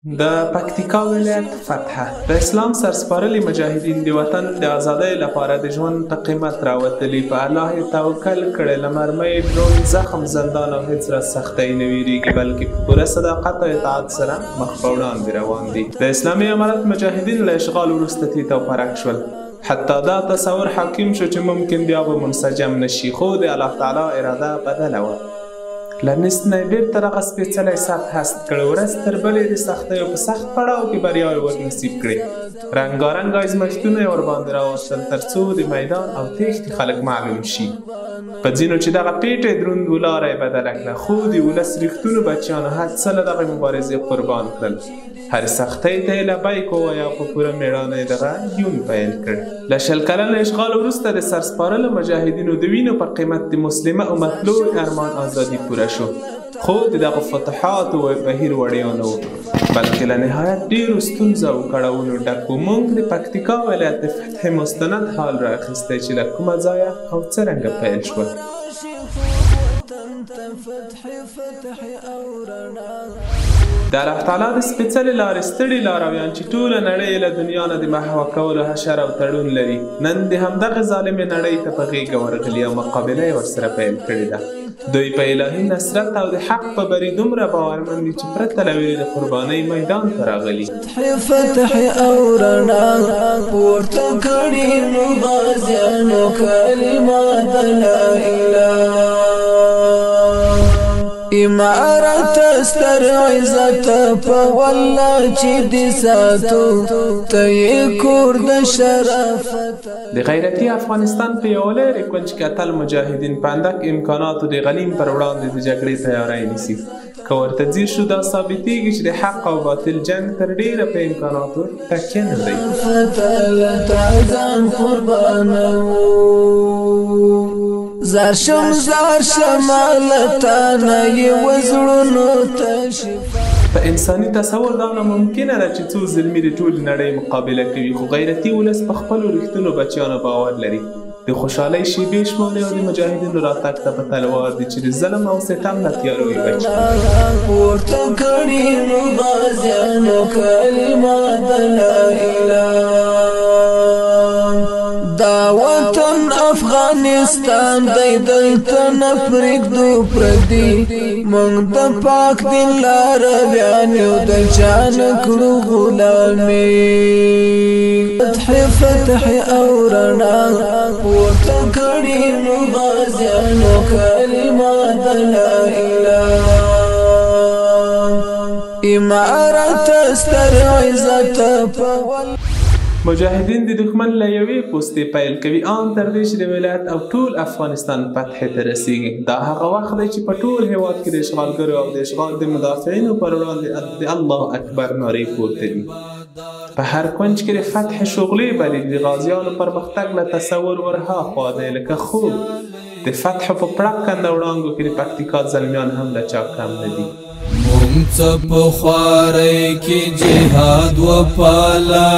د پکتیکا ولایت فتحه. د اسلام سرسپارلي مجاهدین د وطن د ازادۍ لپاره د ژوند په قیمت راوتلي، په الله یې توکل کړی، له مرمۍ، ډرون، زخم، زندان او هیڅ راز سختۍ نه ویریږي، بلکې په پوره صداقت او اطاعت سره مخ په وړاندې روان دي. د اسلامي امارت مجاهدین له اشغال وروسته تیت او پرک شول، حتی دا تصور حاکم شو چې ممکن بیا به منسجم نشي، خو د الله تعالی اراده بدله وه. له نست نه یې بېرته دغه سپېڅلی سطح هست کړ، ورځ تر بلې د سختیو په سخت پړاو کې بریاوې ورنصیب کړې، رنګارنګ ازمایښتونه یې ورباندې راوستل تر څو د میدان او تېښتې خلک معلوم شي. په ځینو چې دغه پېټی دروند و لاره یې بدله کړه، خو د ولس رښتونو بچیانو هر څه له دغې مبارزې قربان کړل، هرې سختۍ ته یې لبیک ووایه او په پوره مېړانه یې دغه یون پیل کړ. له 20 کلن اشغال وروسته د سرسپارلو مجاهدینو د وینو په قیمت د مسلمه امت لوی ارمان ازادي پوره شو، خو د دغو فتوحاتو بهیر وړیا نه و، بلکې له نهایت ډېرو ستونزو او کړاوونو ډک و. موږ د پکتیکا ولایت د فتحې مستند حال را اخیستی چې له کومه ځایه او څرنګه پیل شوه. د الله تعالی د سپېڅلې لارې ستړي لارویان چې ټوله نړۍ یې له دنیا نه د محوه کولو حشر او تړون لري، نن د همدغې ظالمې نړۍ ته په غېږه ورغلي او مقابله یې ورسره پیل کړې ده. دوی په الهي نصرت او د حق په بري دومره باورمن دي چې پرته له ویرې د قربانۍ میدان ته راغلي. فتح او رڼا پورته کړي نو غازیانو کلمه د لا اله. امارت ستر عزت په والله چې دي ساتو، ته یې کور د شرافت. د غیرتي افغانستان په یوه لرې کونج کې اتل مجاهدین په اندک امکاناتو د غلیم پر وړاندې د جګړې تیاری نیسي. که ورته ځیر شو دا ثابتېږي چې د حق او باطل جنګ تر ډېره په امکاناتو تکیه نه دی. ځان قربانوو، زار شم زار شم له تا نه یې وزړونو ته شفا. په انساني تصور دا ناممکنه ده چې څو زلمي د ټولې نړۍ مقابله کوي، خو غیرتي ولس په خپلو رښتونو بچیانو باور لري، د خوشحالۍ شیبې شماري او د مجاهدینو راتګ ته په تلوار دي چې د ظلم او ستم له تیارو یې بچ کړي. پورته کړي نو غازیانو کلمه د لا اله. دا وطن افغانستان دی، دلته نه پرېږدو پردي، موږ د پاک دین لارویان یو، د چا نه کړو غلامي. فتح فتح او رڼا پورته کړي نو غازیانو کلمه د لا اله. امارت ستر عزت په مجاهدین د دښمن له یوې پوستې پیل کوي، آن تر دې چې د ولایت او ټول افغانستان فتحې ته رسیږي. دا هغه وخت دی چې په ټول هیواد کې د اشغالګرو او د اشغال د مدافعینو پر وړاندې د الله اکبر نارې پورته دي. په هر کنج کې د فتح شغلې بلې، د غازیانو پرمختګ له تصور ورهاخوا دی، لکه خوب. د فتح په پړقنده وړانګو کې د پکتیکا زلمیان هم له چا کم نه دي. مونږ څه په خوارۍ کې جهاد وپاله،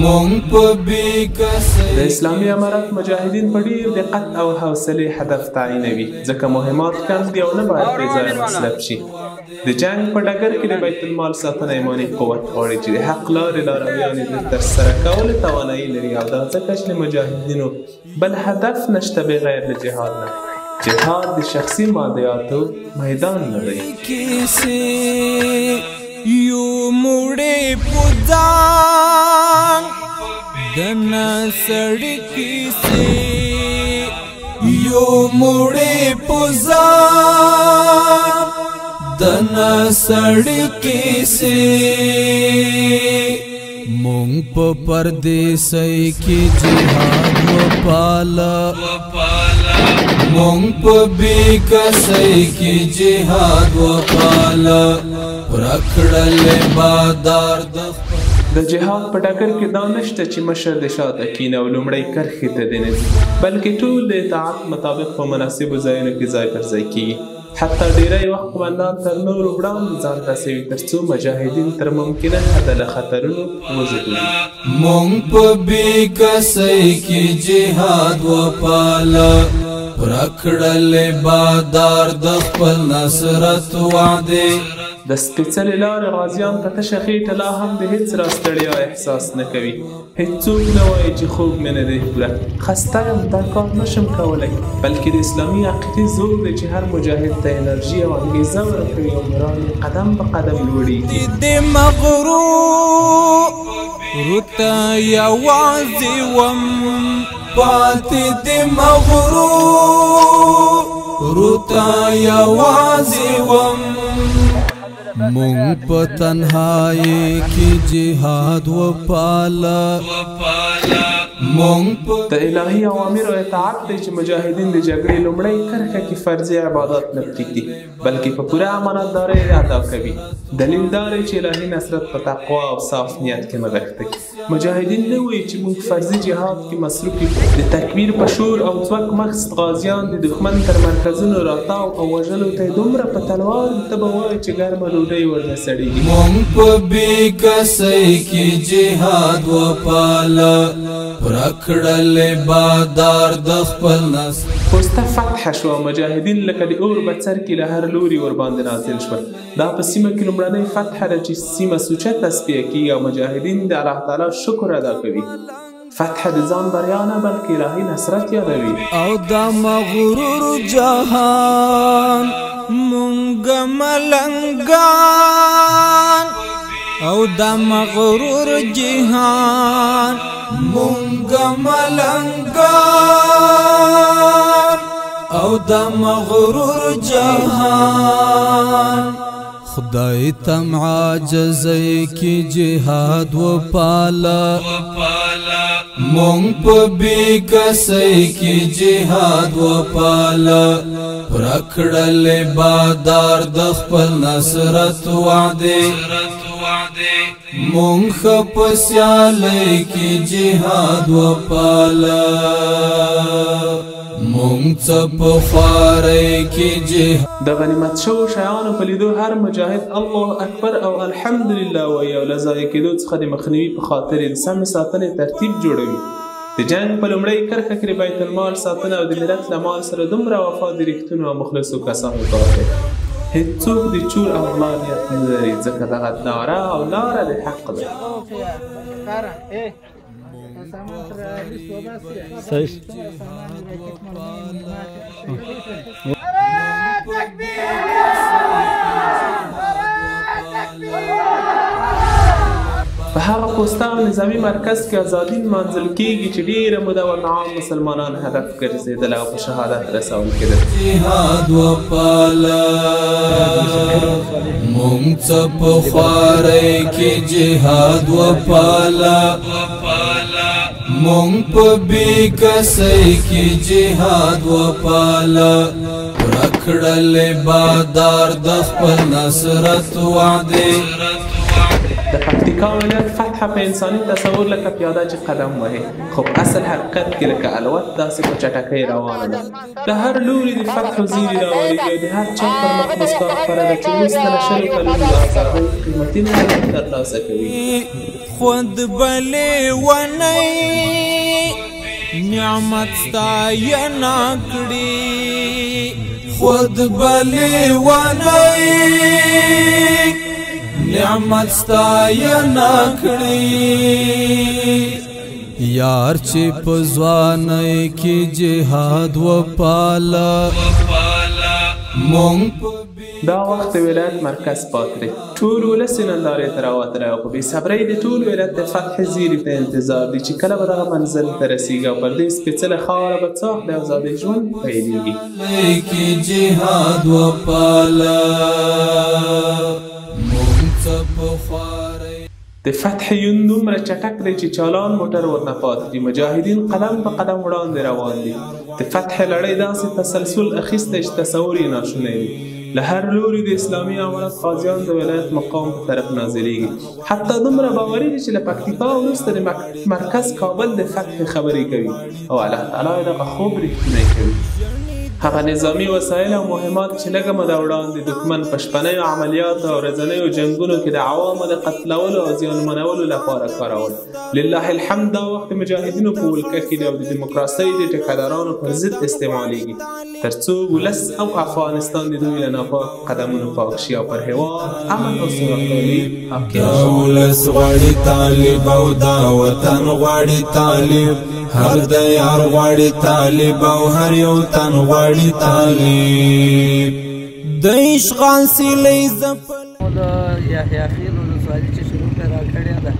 مونږ په بې کسۍ. د اسلامي امارت مجاهدین په ډېر دقت او حوصلې هدف تعینوي، ځکه مهمات کم دي او نه باید بې ځایه مصرف شي. د جنګ په ډګر کې د بیت المال ساتنه ایماني قوت غواړي چې د حق لارې لارویان یې د ترسره کولو توانایي لري، او دا ځکه چې د مجاهدینو بل هدف نشته بغیر له جهاد نه. جهاد د شخصي مادیاتو میدان نه دی. یو موړې پوځان د نسړي کیسې، یو موړې پوځان د نسړي کیسې. مونږ په پردیسۍ کې جهاد وپاله، مونږ په بې کسۍ کې جهاد وپاله، ورکړل بادار د د جهاد په ډګر کې دا نشته چې مشر د شاته کینه او لومړۍ کرښې ته دې نه ځي، بلکې ټول د اطاعت مطابق په مناسبو ځایونو کې ځای پر ځای کیږي. حتی ډیری وخت قومندان تر نورو وړاندې ځان رسوي ترڅو مجاهدین تر ممکنه حده له خطرونو وژغوري. مونږ په بې کسۍ کې جهاد وپاله، ورکړل بادار د خپل نصرت وعده. د سپېڅلې لارې غازیان په تشه خېټه لا هم د هېڅ راز ستړیا احساس نه کوي. هېڅوک نه وایي چې خوب مې نه دی پوره، خسته یم، دا کار نه شم کولی، بلکې د اسلامي عقیدې زور دی چې هر مجاهد ته انرژي او انګېزه ورکوي او مورال یې قدم په قدم لوړېږي. د مغرور ته یوازې وم، پاتې د مغرور ته یوازې وم. مونږ په تنهایی کې جهاد وپاله، مونږ په د الهي اوامرو اطاعت دی چې مجاهدین د جګړې لومړۍ کرښه کې فرضي عبادات نه پرېږدي، بلکې په پوره امانتدارۍ یې ادا کوي. دلیل دا دی چې الهي نصرت په تقوا او صاف نیت کې نغښتی. مجاهدین نه وایي چې موږ فرضي جهاد کې مصروف یو. د تکبیر په شور او ځواک مست غازیان د دښمن تر مرکزونو راتاو او وژلو ته یې دومره په تلوار دي، ته به وایې چې ګرمه ډوډۍ ورنه سړېږي. مونږ په بې کسۍ کې جهاد وپاله، پوره کړلې بادار د خپل نس. پوسته فتح شوه، مجاهدین لکه د اور بڅرکي له هر لوري ورباندې نازل شول. دا په سیمه کې لومړنۍ فتحه ده چې سیمه سوچه تصفیه کېږي او مجاهدین د الله تعالی شکر ادا کوي. فتح د ځان بریا نه، بلکې الهي نصرت یادوي. او دا مغرور جهان، مونږ ملنګان، او دا مغرور جهان، مونږ ملنګان، او دا مغرور جهان. خدای تم عاجزۍ کې جهاد وپاله، مونږ په بې کسۍ کې جهاد وپاله، پوره کړلې بادار د خپل نصرت وعدې. مونږ ښه په سیالۍ کې جهاد وپاله، مونږ څه په خوارۍ کې جهاد. د غنیمت شوو شیانو په لیدو هر مجاهد الله اکبر او الحمدلله وایي او له ضایع کېدو څخه د مخنیوي په خاطر یې د سمې ساتنې ترتیب جوړوي. د جنګ په لومړۍ کرښه کې د بیت المال ساتنه او د ملت له مال سره دومره وفا د رښتونو او مخلصو کسانو کار دی. هېڅوک د چور او غلا نیت نه لري، ځکه دغه ناره او لاره د حق ده. په هغه پوسته او نظامي مرکز کې ازادي نمانځل کېږي چې ډېره موده ورنه عام مسلمانان هدف ګرځېدل او په شهادت رسول کېدل. جهاد وپاله، مونږ څه په خوارۍ کې جهاد وپاله، مونږ په بې کسۍ کې جهاد وپاله، پوره کړلې بادار د خپل نصرت وعدې. د پکتیکا ولایت فتح په انساني تصور لکه پیاده چې قدم وهي، خو په اصل حقیقت کې لکه الوت داسې په چټکۍ روانه ده. له هر لوري د فتحو زیري راورېږي او د هر چا پر مخ مسکا خپره ده چې وروسته له 20 کلونو د ازادۍ قیمتي نعمت ترلاسه کوي. خود بلې ونۍ نعمت ستاینه کړي، خود بلې ونۍ نعمت ستاینه کړي. یار چې په ځوانۍ کې جهاد وپاله، مونږ دا وخت د ولایت مرکز پاتې دی. ټول ولس یې نندارې ته راوتلی او په بې صبرۍ د ټول ولایت د فتح زیري ته انتظار دي چې کله به دغه منزل ته رسېږي او پر دې سپېڅلې خاوره به څه وخت د ازادۍ ژوند پیلېږي. کې جهاد وپاله، مونږ څه په خوارۍ. د فتح یون دومره چټک دی چې چالان موټر ورنه پاتې دي. مجاهدین قدم په قدم وړاندې روان دي. د فتح لړۍ داسې تسلسل اخیستی چې تصور یې ناشونی دی. له هر لوري د اسلامي امارت غازیان د ولایت مقام په طرف نازلېږي. حتی دومره باوري دي چې له پکتیکا وروسته د مرکز کابل د فتح خبرې کوي او الله تعالی یې دغه خوب رښتینی کوي. هغه نظامي وسایل او مهمات چې لږه موده وړاندې دښمن په شپنیو عملیاتو او ورځنیو جنګونو کې د عوامو د قتلولو او زیانمنولو لپاره کارول، لله الحمد دا وخت د مجاهدینو په ولکه کې دی او د دیموکراسۍ د ټیکهدارانو پر ضد استعمالیږي، ترڅو ولس او افغانستان د دوی له ناپاک قدمونو پاک شي او پر هېواد امن او سوکالي حاکم شي. ولس غواړي طالب او دا وطن غواړي طالب، هر دیار غواړي طالب او هر یو تن غواړي طالب. د اشغال سیلۍ ځپل د یحیی خیل ولسوالي چې شروع کړه کړې ده،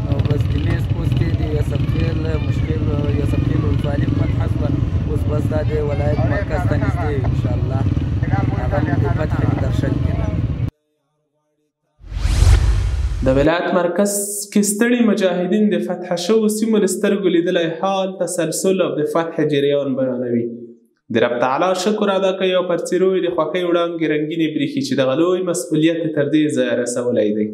او بس د میز پوستې د یوسف خیل مشکل یوسف خیل ولسوالي فتح شوه. اوس بس دا د ولایت مرکز ته نږدې یو انشاءالله، هغه هم د فتح په درشل کې ده. د ولایت مرکز کې ستړي مجاهدین د فتح شوو سیمو له سترګو لیدلی حال، تسلسل او د فتح جریان بیانوي. د رب تعالی شکر ادا کوي او پر څېرو یې د خوښۍ وړانګې رنګینې برېښي چې دغه لوی مسؤلیت یې تر دې ځایه رسولی دی.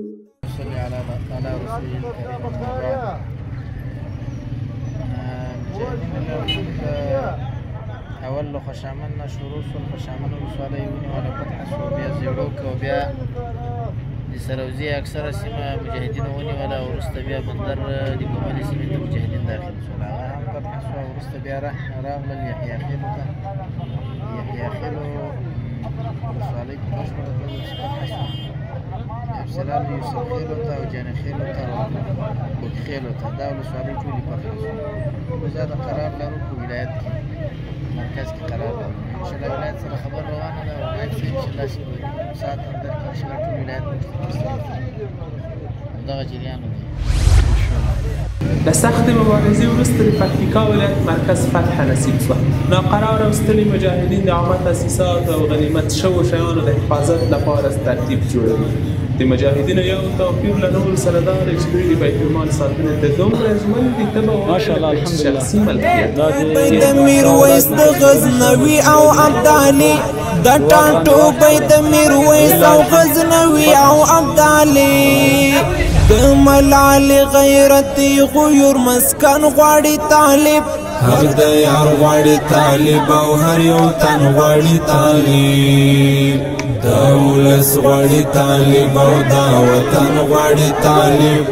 اول له خوشامن نه شروع شول، خوشامن ولسوالۍ ونیوله، فتح شوه، بیا زیړوک او بیا د سروزي اکثره سیمه مجاهدینو ونیوله. وروسته بیا بندر د ګوملې سیمې ته مجاهدین داخل شول، هغه هم فتح شوه. وروسته بیا راغلل یحیی خېلو ته، یحیی خېلو ولسوالۍ په بشپړه توګه فتح شوه. بیا پسې راغلل یوسف خېلو ته او جاني خېلو ته او کوکخېلو ته، دا ولسوالۍ ټولې فتح شوې. موږ دا قرار لرو په ولایت کې، مرکز کې قرار لرو. انشاءالله ولایت سره خبر روانه ده، ولایت سره انشاءالله چې په ساعت اندر کې انشاءالله ټول ولایت موږ ته تسلیم شي. همدغه جریان دی. له سختې مبارزې وروسته د پکتیکا ولایت مرکز فتح نصیب شوه. ناقراره او ستړي مجاهدین د عامه تاسیساتو او غنیمت شوو شیانو د حفاظت لپاره ترتیب جوړوي. د مجاهدینو یو توپیر له نورو سره دا دی چې دوی د بیت المال ساتنې ته دومره ژمن دي، ته به وایې لکه چې شخصي ملکیت. د میرویس د غزنوي او ابدالي، د ټاټوبی د میرویس او غزنوي او ابدالي، د ملالې غیرتي غیور مسکن غواړي طالب. هر دیار غواړي طالب او هر یو تن غواړي طالب. دا ولس غواړي طالب او دا وطن غواړي طالب.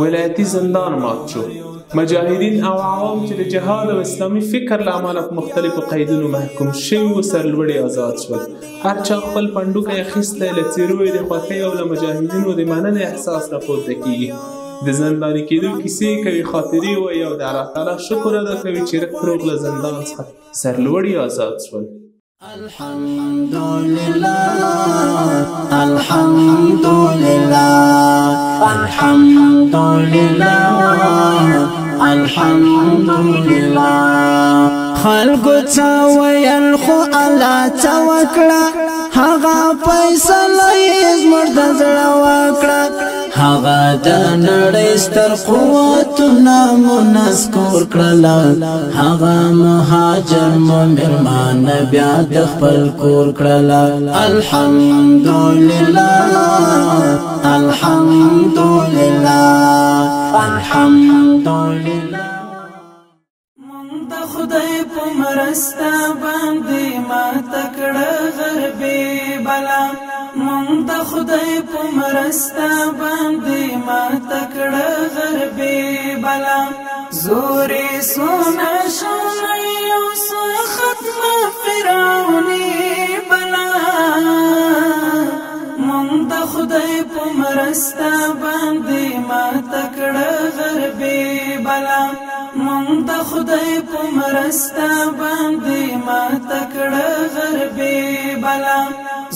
ولایتي زندان مات شو. مجاهدین او عوام چې د جهاد او اسلامي فکر له امله په مختلفو قیدونو محکوم شوي وو، سرلوړي آزاد شول. هر چا خپل پنډوکی اخیستی، له څېرو یې د خوښۍ او له مجاهدینو د مننې احساس راپورته کیږي. د زنداني کېدو کیسې کوي، خاطرې وایي او د الله تعالی شکر ادا کوي چې رک روغ له زندان څخه سرلوړي آزاد شول. الحمد لله، الحمد لله، الحمد لله، الحمد لله. خلکو څه ویل خو الله څه وکړه، هغه فیصله یې زموږ د زړه وکړه. هغه د نړۍ ستر قوتونه مو نسکور کړل، هغه مهاجر مو مېلمانه بیا د خپل کور کړل. الحمدلله، الحمدلله، الحمدلله. مونږ د خدای په مرسته باندې ماته کړه غربي بلا، مونږ د خدای په مرسته باندې ماته کړه غربي بلا. زورې سونه شونه یو څه ختمه فرعوني بلا، مونږ د خدای په مرسته باندې ماته کړه غربي بلا، مونږ د خدای په مرسته باندې ماته کړه غربي بلا.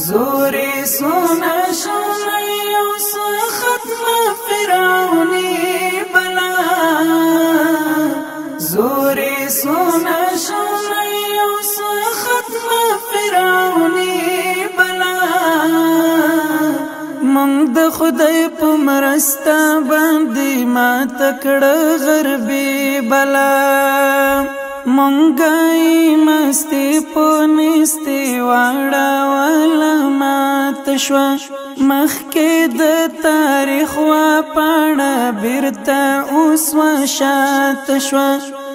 زورې سونه شونه یو څه ختمه فرعوني بلا، زورې سونه شونه یو څه ختمه فرعوني بلا. مونږ د خدای په مرسته باندې ماته کړه غربي بلا، مونږه مستي په نستي واړه ولا مات شوه، مخکې د تاریخ وا پاڼه بیرته اوس وشاته شوه.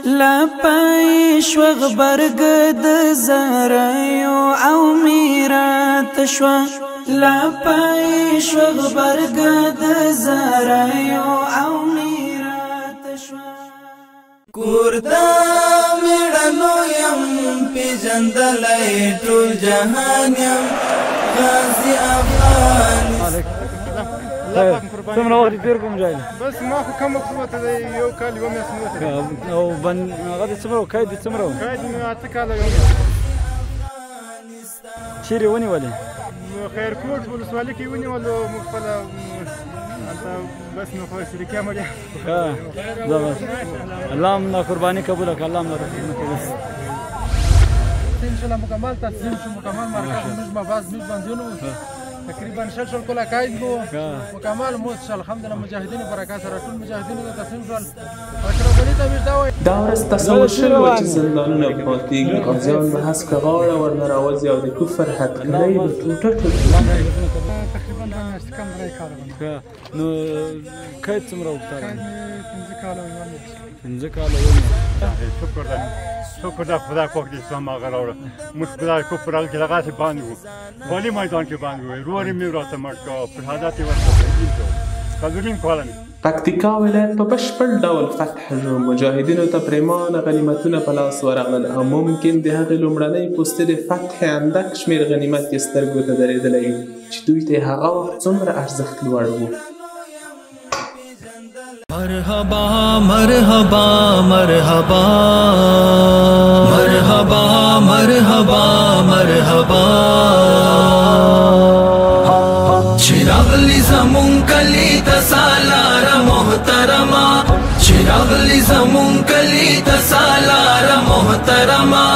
لپای شو غبرګ د زریو او میرات شو، لپای شو غبرګ د زریو او میرات شو. کوردا میړنو یم پیژندلی ټول جهان یم غازي افغان. څومره وخت تېر کوم ځای؟ بس ما خو کم وخت وته دی، یو کال یوه میاشت مې وته. او بند هغه دې څومره و؟ قید دې څومره و؟ قید مې 8 کاله یو میاشت. چېرې ونیولې؟ خیرکوټ ولسوالي کې ونیولو موږ خپله هلته. بس نو خو شریکیا مړ. ښه، الله هم دا قرباني قبوله کړه، الله هم دا قرباني قبوله کړه. ان شاء الله مکمل تسلیم شو، مکمل مرکز موږ مباز موږ بندیونو تقریبا 20 کاله قید وو، مکمل موت شو الحمدلله. مجاهدینو برکات سره ټول مجاهدینو ته تسلیم شول. اشرف غني ته موږ دا وایو دا ورځ تصور شوې وه چې زندانونه به ماتېږي، غازیان به هسکه غاړه ورنه راوځي او د کفر هتکړۍ به ټوټه ټوټه. تقریبا 2 میاشتې کم 3 کاله باندې. نو قید څومره وخت؟ قید مې 5 کاله یوه میاشت. 5 کاله یو میاشت. شکر ده، شکر ده خدای پاک دې اسلام هغه راوړه. موږ خدای کفر هغه کې دغسې باندې وو، خالي میدان کې باندې وو، ورور مې راته مړ کړ، په شهادت یې ورکړ. 4.5 کاله مې. پکتیکا ولایت په بشپړ ډول فتح شو، مجاهدینو ته پرېمانه غنیمتونه په لاس ورغلل او ممکن د هغې لومړنۍ پوستې د فتح اندک شمېر غنیمت یې سترګو ته درېدلی وي چې دوی ته یې هغه وخت څومره ارزښت لوړ و. مرحبا مرحبا مرحبا مرحبا مرحبا مرحبا. چې راغلی زمونږ کلي ته سالار محترمه، چې راغلی زمونږ کلي ته سالار محترمه،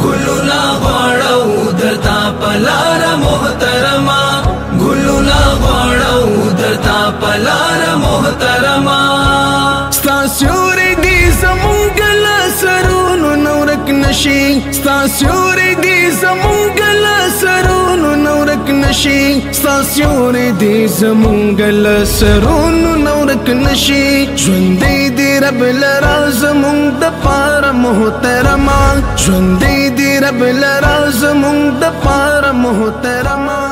ګلونه غواړو درته په لاره محترمه، ګلونه غواړو درته په لاره محترمه. ستا سیوری دې زمونږ له سرونو نه ورک نشي، ستا سیوری دې زمونږ له سرونو نه ورک نشي، ستا سیوری دې زمونږ له سرونو نه ورک نشي. ژوندی دې رب لرا زمونږ دپاره محترمه، ژوندی دې رب لرا زمونږ دپاره محترمه.